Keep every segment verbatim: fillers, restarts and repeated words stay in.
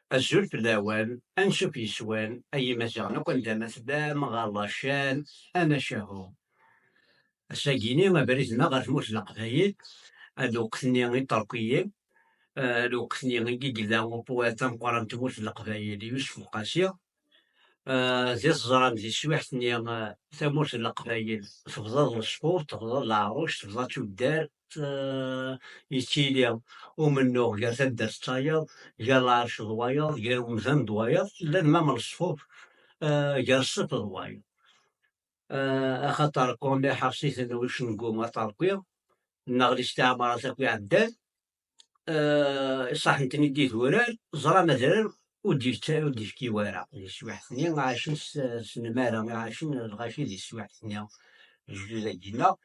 Azul fell-awen, ansuf yes-wen, ay Imaziɣen akk anda ma tellam, ɣer la chaîne Anacahu. Ass-agi-ni, abrid-nneɣ ɣer tmurt n Leqbayel, a lweqt-nni iṭerkiyen, eh, lweqt-nni i yella upuwat ameqqran n tmurt n Leqbayel, Yusef Uqasi. Eh, di teẓram di teswiɛt-nni, eh, tamurt n Leqbayel tebḍa d leṣfur, tebḍa d leɛruc, tebḍa d tuddar, eh, yettili umennuɣ gar taddart d tayeḍ, gar lɛerc d wayeḍ, gar umdan d wayeḍ, llan mam leṣfur, eh, gar ṣṣif d wayeḍ. Eh, axaṭer kul iḥers-iten ucengu aṭerki, neɣ listiɛmarat akk iɛeddan, eh, ṣaḥen-ten-id idurar, ẓran adrar ur d-yefk-, ur d-yefki wara. Di teswiɛt-nni ɛacen s, s nnmara, ɛacen lɣaci di teswiɛt-nni, lejdud-agi-nneɣ.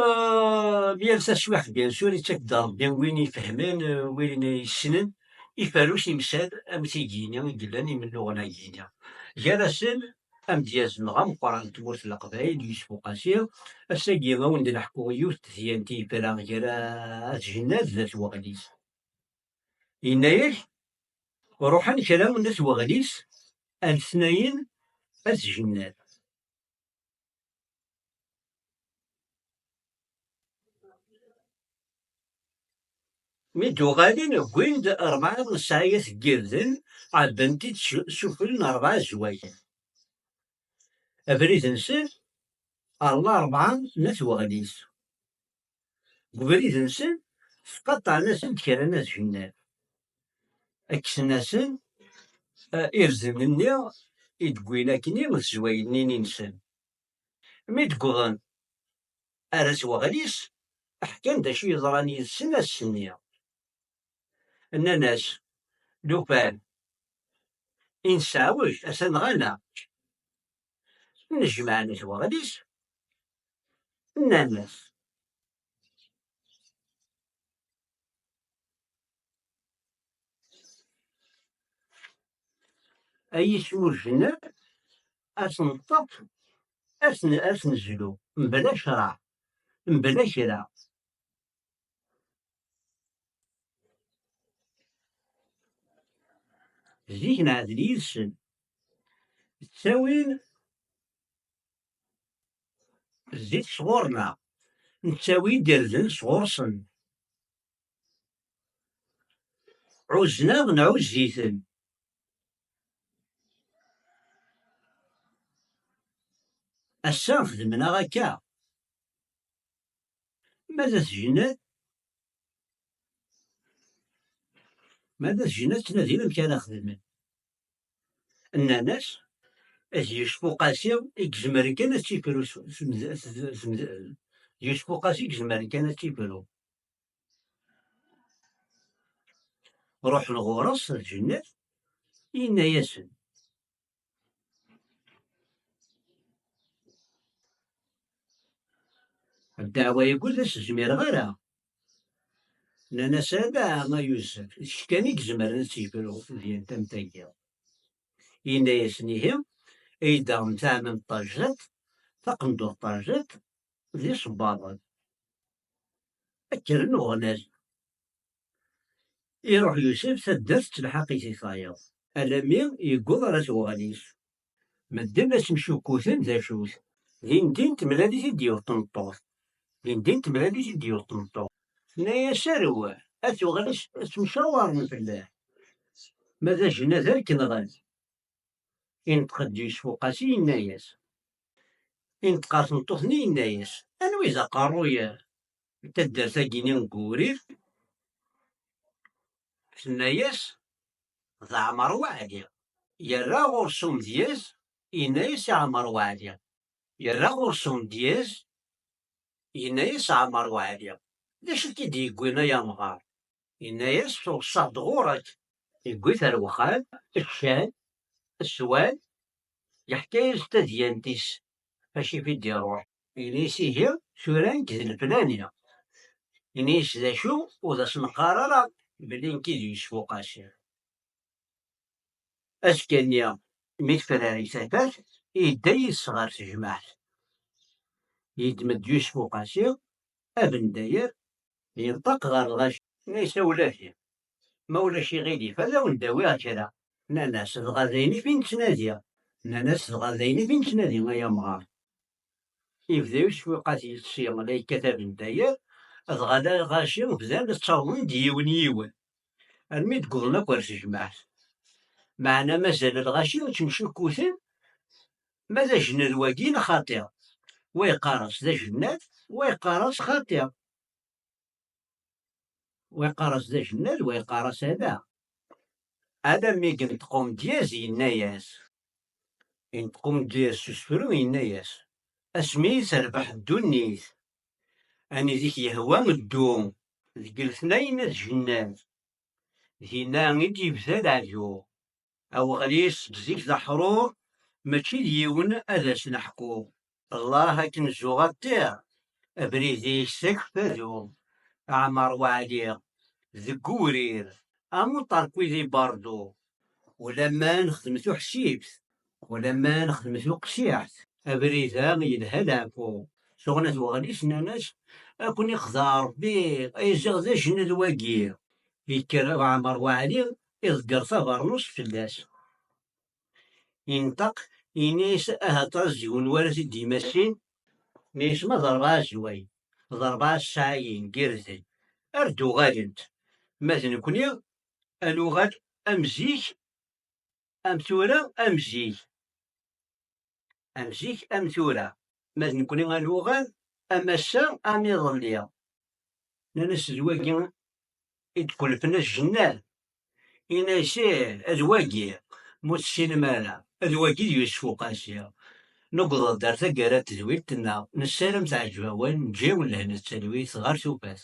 Eh, yal taswiɛt, bien sûr, ittak-d Ṛebbi win ifehmen, eh, win yessnen, iferru timsal am tigi-nni i yellan imennuɣen-agi-nni. Gar-asen, amedyaz-nneɣ ameqqran n tmurt n Leqbayel, Yusef Uqasi, ass-agi a wen-d-neḥku yiwet n tedyant i yefra gar At Jennad d At Weɣlis. Yenna-yak, ruḥen kra n At Weɣlis ar letnayen At Jennad. Mi d-uɣalen, wwin-d rebɛa n ssaɛyat n yirden, ɛebban-t-id s, s ufel n rebɛa zzwayen. Abrid-nsen, ɣer larebɛa n At Weɣlis. Deg ubrid-nsen, sqaṭṭɛen-asen-d kra n At Jennad. Kksen-asen, eh, irden-nni i d-wwin akkenni d zzwayen-nni-nsen. Mi d-wwḍen ar At Weɣlis, ḥkan-d acu yeḍran yid-sen ass-nni. Nnan-as, lufan, i nesɛewj, atan ɣana. Nnejmaɛen At Weɣlis, nnan-as, ay ismujjen, ad t-neṭṭef, ad t-n-, ad t-nezlu, mebla ccreɛ, mebla kra. Zik neɛdel yid-sen. Ttawin zzit sɣur-neɣ, nettawi-d irden sɣur-sen. Ɛuzzen-aɣ, nɛuzz-iten. Ass-a xedmen-aɣ akka. Ma d At Jennad, ma d At Jennad ttnadin amek ara xedmen. Nnan-as, d Yusef Uqasi i izemren kan ad tt-ifru s, s, s, s, d Yusef Uqasi i izemren kan ad tt-ifru. Ruḥen ɣur-s At Jennad, yenna-yasen, ddeɛwa-yagi ur s-zmireɣ ara. Nnan-as, ala a Yusef, d kečč kan i izemren ad tt-yefru tadyant am tagi. Yenna-yasen, ihi, ad yi-d-taɣem taɛma n ṭṭajet, taqendurt ṭṭajet, d isebbaḍen. Kkren uɣen-as. Iruḥ Yusef, taddart tettelḥaq-it i tayeḍ, alammi yewweḍ ar At Weɣlis. Medden la ttmeccukkuten d acu-t. Dindin temlal-it-id yiwet tmeṭṭut. Dindin temlal-it-id yiwet tmeṭṭut. Tenna-yas, arew, At Weɣlis ttemcawaren fell-ak. Ma d At Jennad ara k-nɣen. Inṭeq-d Yusef Uqasi, yenna-yas, inṭeq ɣer tmeṭṭut-nni, yenna-yas, anwa i d aqerruy n taddart-agi-nni n Wewrir? Tenna-yas, d Ɛmer Waɛli. Yerra ɣur-s umedyaz, yenna-yas i Ɛmer Waɛli. Yerra ɣur-s umedyaz, yenna-yas Ɛmer Waɛli, d acu i k-id-yewwin ay amɣar? Yenna-yas, ḍseɣ-d ɣur-k. Yewwi-t ar wexxam, ččan, swan, yeḥka-yas tadyant-is, acu i d-iruḥ. Yenna-yas, ihi, tura nekk d leflani. Yenna-yas, d acu, ur d as-neqqar ara belli nekk i d Yusef Uqasi. Azekka-nni, mi tefrari tafat, yedda yid-s ɣer tejmaɛt. Yeddem-d Yusef Uqasi, abendayer, yenṭeq ɣer lɣaci, yenna-yas, a wladi, Ma ulac iɣilif, ad awen-d-awiɣ kra. Nnan-as, dɣa d ayen i fin-nettnadi. Nnan-as, dɣa d ayen i fin-nettnadi, ay amɣar. Yebda Yusef Uqasi la yekkat abendayer, dɣa lɣaci bdan ttawḍen-d yiwen yiwen, armi d-wwḍen akk ar tejmaɛt. Meɛna mazal lɣaci ttmeccukkuten ma d ajennad wagi neɣ xaṭi. Wa yeqqar-as d ajennad, wa yeqqar-as xaṭi. Wa yeqqar-as d ajennad, wa yeqqar-as ala. Alammi yenṭeq umedyaz, yenna-yas, yenṭeq umedyaz s usefru, yenna-yas, asmi terbeḥ ddunit, anida i k-yehwa ddu, deg letnayen ad jennad. Dinna i d-yebda leɛyu. Aweɣlis zik d aḥrur, mačči d yiwen ad as-neḥku. Allah akken zuɣ a ṭṭir, abrid-ik s akeffadu, Ɛmer Waɛli, deg uwrir, am uṭerkwi di berdu. Ulamma nexdem tuḥsibt, ulamma nexdem tuqsiḥt, abrid-a yelha leɛfu. Suɣen at Weɣlis nnan-as, a ken-ixdeɛ Ṛebbi, ay ziɣ d ajennad wagi. Yekker Ɛmer Waɛli, iḍegger tabernust fell-as. Yenṭeq, yenna-yas, ahat ad yiwen wara t-id-imassin, yenna-yas, ma d rebɛa zzwayen, d rebɛa ssaɛayin n yirden, ar d-uɣalent, ma d nekkni, ad nuɣal am zik, am tura, am zik. Am zik, am tura. Ma d nekkni ad nuɣal am ass-a, am iḍelli. Nnan-as, d wagi i d-kulfen ajennad. Ini-as, ih, d wagi, ma ur tessinem ara, d wagi d Yusef Uqasi. Newweḍ-d ar taggara n tedwilt-nneɣ, nessaram teɛǧeb-awen, neǧǧa-yawen lehna d talwit ɣer tufat.